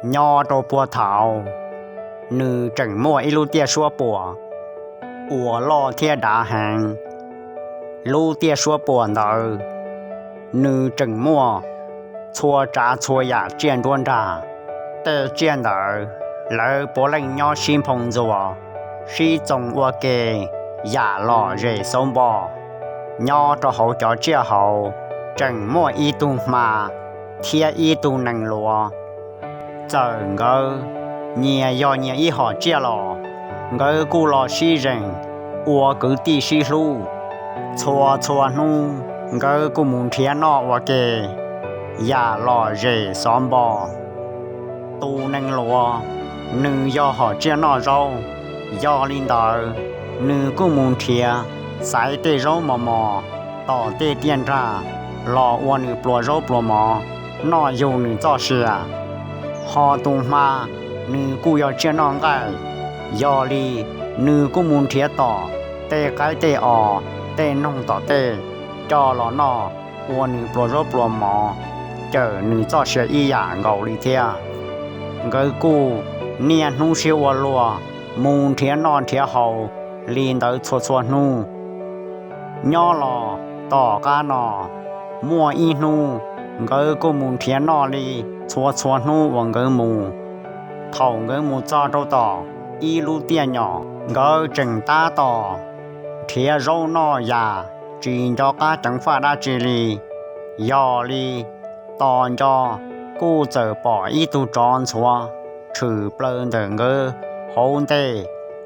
Nyob rau puag thaum ub, nws tseem muaj ib lub tiaj suab puam uas loj thiab dav heev. Lub tiaj suab puam ntawd, nws tseem muaj txhua tsav txhua yam tsiaj nruab nrag. Tej tsiaj ntawd, lawv puav leej nyob sib nphoo ntxuas, sib txoos ua ke yam lom zem xauv npo. Nyob rau hauv cov tsiaj hauv, tseem muaj ib tug hma thiab ib tug nees luav. Txawm nkawd nyias yog nyias ib hom tsiaj los, nkawd kuj los sib zeem ua kwv tij sib hlub. Txhua txhua hnub nkawd kuj mus nrhiav noj ua ke yam lom zem xov npo. Tus nees luav, nws yog hom tsiaj noj zaub, yog li ntawd, nws kuj mus nrhiav xaiv tej zaub mos mos tom tej tiaj nrag los ua nws pluas zaub pluas mov noj yug nws txoj sia. Ho tus hma, nws kuj yog tsiaj noj nqaij, yog li nws kuj mus nrhiav tom tej qaib tej os, tej noog tom tej coj los noj ua nws pluas zaub pluas mov, cawm nws txoj sia ib yam nkaus li thiab. Nkawd kuj niaj hnub sib ua luag mus nrhiav noj nrhiav haus li ntawd txhua txhua hnub. Nyob los tom qab no, muaj ib hnub nkawd kuj mus nrhiav noj li txhua txhua hnub uas nkawd mus. Thaum nkawd mus txog rau tom ib lub tiaj nyom, nkawd tseem tab tom nrhiav zaub noj yam tsis nco qab ceev faj dab tsi li. Yog li, tos nco kuj txawm pom ib tug tsov ntxhuav tshwm plaws ntawm nkawd hauv ntej,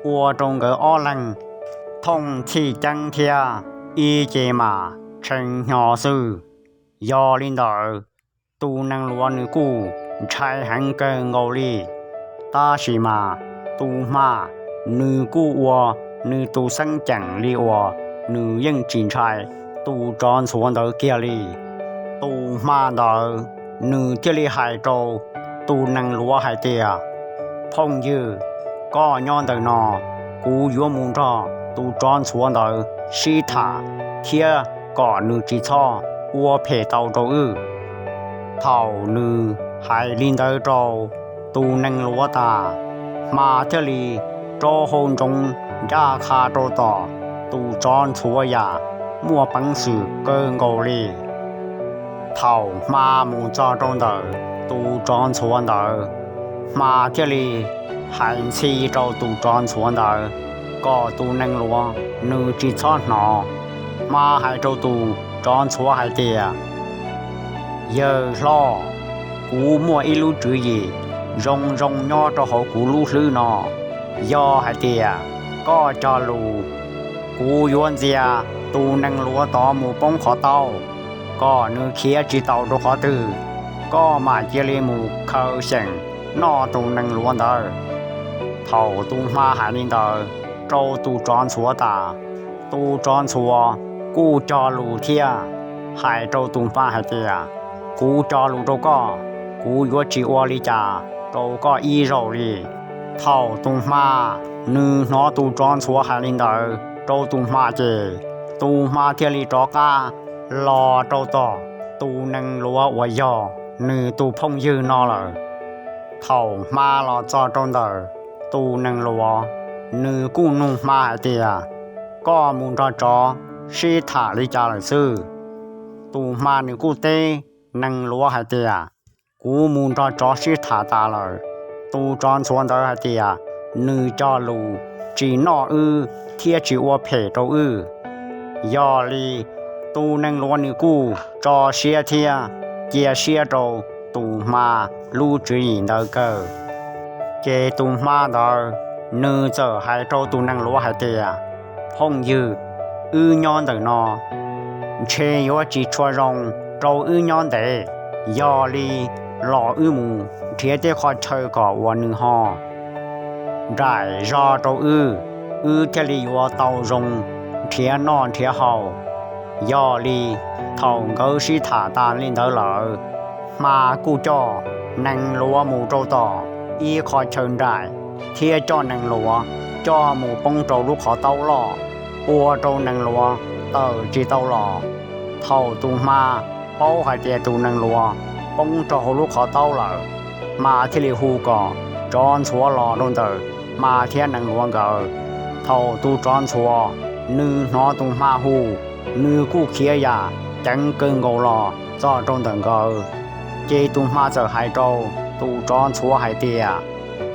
ua rau nkawd ob leeg thooj txhij ceeb thiab ib ce mas tshee hnyo xwb. Yog li ntawd, tus nees luav nws kuj ntshai heev kawg nkaus li. Tab sis mas tus hma, nws kuj ua nws tus xeeb ceem li uas nws yeej tsis ntshai tus tsov ntxhuav ntawd kiag li. Tus hma ntawd, nws thiaj li hais rau tus nees luav hais tias, Phooj ywg, koj nyob ntawm no, kuv yuav mus nrog tus tsov ntxhuav ntawd sib tham thiab kom nws tsis txhob ua phem tau rau wb. Thaum nws hais li ntawd rau tus nees luav tas, hma thiaj li rau hau ntsoov ncaj qha rau tom tus tsov ntxhuav yam muaj peev xwm kawg nkaus li. Thaum hma mus txog rau ntawm tus tsov ntxhuav ntawd, hma thiaj li hais ntxhi rau tus tsov ntxhuav ntawd kom tus nees luav nws tsis txhob hnov. Hma hais rau tus tsov ntxhuav hais tias, Yawg hlob, kuv muaj ib lub tswv yim zoo zoo nyob rau hauv kuv lub hlwb no. Yog hais tias koj cog lus, kuv yuav ntxias tus nees luav tod mus poob qhov taub, kom nws khiav tsis taus rau qhov twg, koj mam cia li mus khaws xyeem noj tus nees luav ntawd. Thaum tus hma hais li ntawd rau tus tsov ntxhuav tas, tus tsov ntxhuav kuj cog lus thiab hais rau tus hma hais tias, Kuv cog lus rau koj, kuv yuav tsis ua li cas rau koj ib zaug li. Thaum tus hma nws hnov tus tsov ntxhuav hais li ntawd rau tus hma ces tus hma thiaj li rov qab los rau tom tus nees luav uas yog nws tus phooj ywg no lawm. Thaum hma los txog rau ntawm tus nees luav, nws kuj nug hma hais tias, Koj mus nrog tsov sib tham li cas lawm xwb? Tus hma nws kuj teb nees luav hais tias, Kuv mus nrog tsov sib tham tas lawm. Tus tsov ntxhuav ntawd hais tias nws cog lus tsis noj wb thiab tsis ua phem rau wb. Yog li, tus nees luav nws kuj tso siab thiab cia siab rau tus hma lub tswv yim ntawd kawg. Ces tus hma ntawd nws txawm hais rau tus nees luav hais tias, Phooj ywg, wb nyob ntawm no ntshe yuav tsis tshua zoo rau wb nyob ntev. Yog li, los wb mus nrhiav tej qhov chaw kom uas nws ho nraim zog rau wb, wb thiaj li yuav tau zoo nrhiav noj nrhiav haus. Yog li, thaum nkawd sib tham tas li ntawd lawm, hma kuj coj nees luav mus rau tom ib qho chaw nraim thiab coj nees luav coj mus poob rau lub qhov taub loj, ua rau nees luav tawm tsis tau los. Thaum tus hma paub hais tias tus nees luav poob rau hauv lub qhov taub lawm, hma thiaj li hu kom tsov ntxhuav los rau ntawm hma thiab nees luav nkawd. Thaum tus tsov ntxhuav nws hnov tus hma hu, nws kuj khiav yam ceev kawg nkaus los txog rau ntawm nkawd. Ces tus hma txawm hais rau tus tsov ntxhuav hais tias,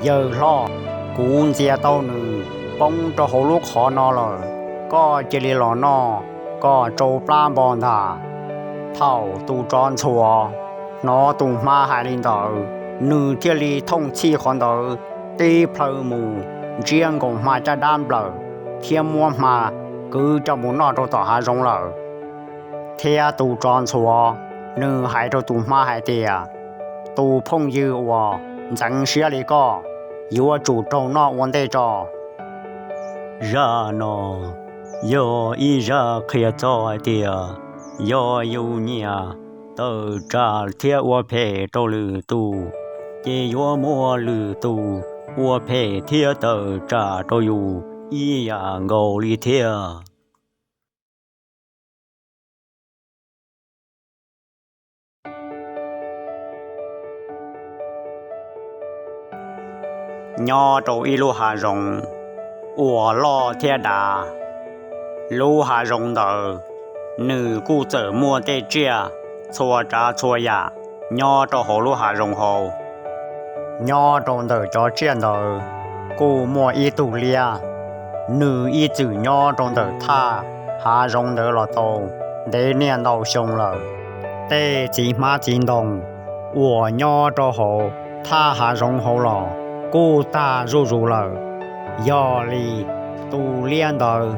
Yawg hlob, kuv ntxias tau nws poob rau hauv lub qhov no lawm, koj cia li los noj kom tsau plab npo ntag. Thaum tus tsov ntxhuav hnov tus hma hais li ntawd, nws thiaj li thooj txhij qhov ntawd tib plhaw mus ntsiab nkaus hma caj dab nplawm thiab muab hma kwv coj mus noj rau tom hav zoov lawm. Thiab tus tsov ntxhuav nws hais rau tus hma hais tias, Tus phooj ywg uas ntxeev siab li koj, yuav tsum raug noj ua ntej tso. Zaj no yog ib zaj qhia txog hais tias yog yus nyiam tawm tsam thiab ua phem rau lwm tus, ces yuav muaj lwm tus ua phem thiab tawm tsam rau yus ib yam nkaus li thiab. Nyob rau ib lub hav zoov uas loj thiab dav, lub hav zoov ntawd nws kuj txawm muaj tej tsiaj txhua tsav txhua yam nyob rau hauv lub hav zoov hauv. Nyob rau ntawm cov tsiaj ntawd kuj muaj ib tug liab, nws ib txwm nyob rau ntawm thaj hav zoov ntawd los tau ntev niaj ntau xyoo lawm. Tej txiv hmab txiv ntoo uas nyob rau hauv thaj hav zoov hauv los kuj tag zuj zus lawm. Yog li tus liab ntawd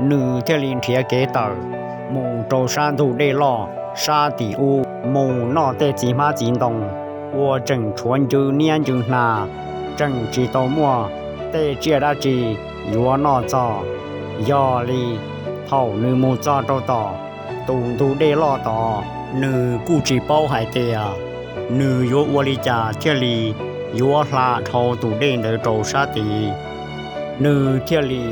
nws thiaj li nrhiav kev tawm mus rau sab ntug dej loj sab tim ub mus noj tej txiv hmab txiv ntoo uas tseem tshuav ncw niab ncw hna, tseem tsis tau muaj tej tsiaj dab tsi yuav noj txog. Yog li thaum nws mus txog rau tom tus ntug dej loj tod, nws kuj tsis paub hais tias nws yuav ua li cas thiaj li yuav hla dhau tus dej ntawd rau sab tid. Nws thiaj li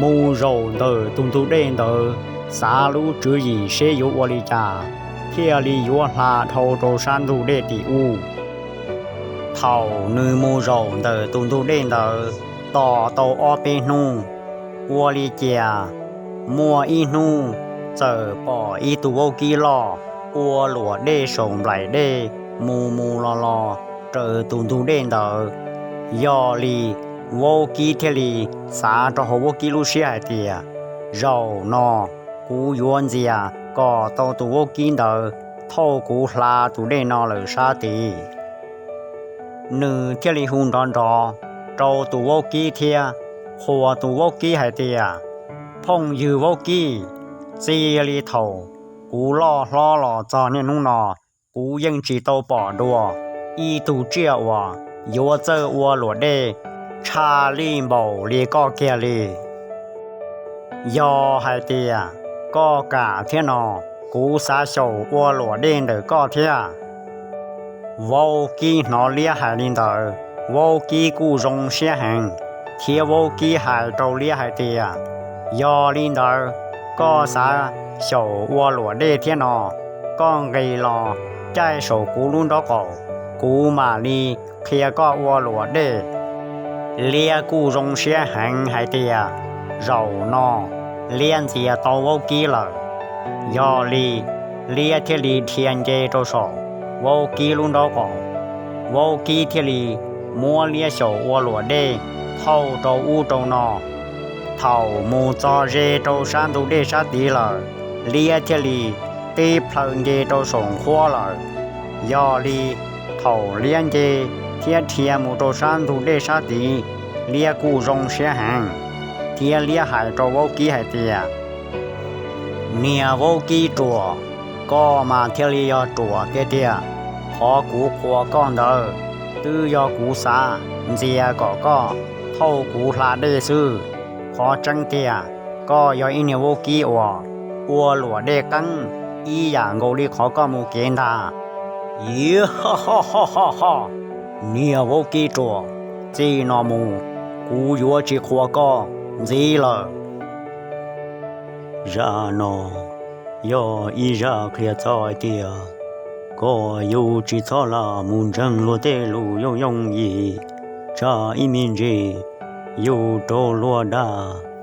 mus zaum ntawm tus ntug dej ntawd, xav lub tswv yim seb yuav ua li cas thiaj li yuav hla dhau rau sab ntug dej tim ub. Thaum nws mus zaum ntawm tus ntug dej ntawd tos tau ob peb hnub, ua li cas muaj ib hnub txawm pom ib tug vaub kib loj ua luam dej saum nplaim dej mus mus los los raws tus ntug dej ntawd. Yog li vaub kib thiaj li xav rau hauv vaub kib lub siab hais tias, Zaum no kuv yuav ntxias kom tau tus vaub kib ntawd thauj kuv hla tus dej no lawm sab tid. Nws thiaj li hu nrov nrov rau tus vaub kib thiab qhuas tus vaub kib hais tias, Phooj ywg vaub kib, txij li thaum kuv loj hlob los txog niaj hnub no, kuv yeej tsis tau pom dua ib tug tsiaj uas yuav txawj ua luam dej tshaj lij npaum li koj kiag li. Yog hais tias koj kam thiab no, kuv xav xyaum ua luam dej ntawm koj thiab. Vaub kib hnov liab hais li ntawd, vaub kib kuj zoo siab heev, thiab vaub kib hais rau liab hais tias, Yog li ntawd, koj xav xyaum ua luam dej thiab no, koj nqis los caij saum kuv lub nraub qaum, kuv mam li qhia koj ua luam dej. Liab kuj zoo siab heev hais tias zaum no liab ntxias tau vaub kib lawm. Yog li, liab thiaj li dhia nce rau saum vaub kib lub nraub qaum, vaub kib thiaj li muab liab xyaum ua luam dej thauj rau ub rau no. Thaum mus txog ze rau sab ntug dej sab tid lawm, liab thiaj li tib plhaw nce rau saum nqhuab lawm. Yog li, thaum liab nce thiab dhia mus rau sab ntug dej sab tid, liab kuj zoo siab heev, thiab liab hais rau vaub kib hais tias, Niag vaub kib ruam, koj mas thiaj li yog ruam tiag tiag. Qhov kuv qhuas koj ntawd twb yog kuv xav ntxias kom koj thauj kuv hla dej xwb. Qhov tseeb tiag, koj yog ib niag vaub kib uas ua luam dej qeeb ib yam nkaus li qhov koj mus kev ntag. Iv, ho ho ho ho ho, niag vaub kib ruam, txij no mus kuv yuav tsis qhuas koj ntxiv lawm. Zaj no yog ib zaj qhia txog hais tias kom yus tsis txhob lam mus ntseeg luag tej lus yooj yooj yim, tsam ib me ntsis yus raug luag dag.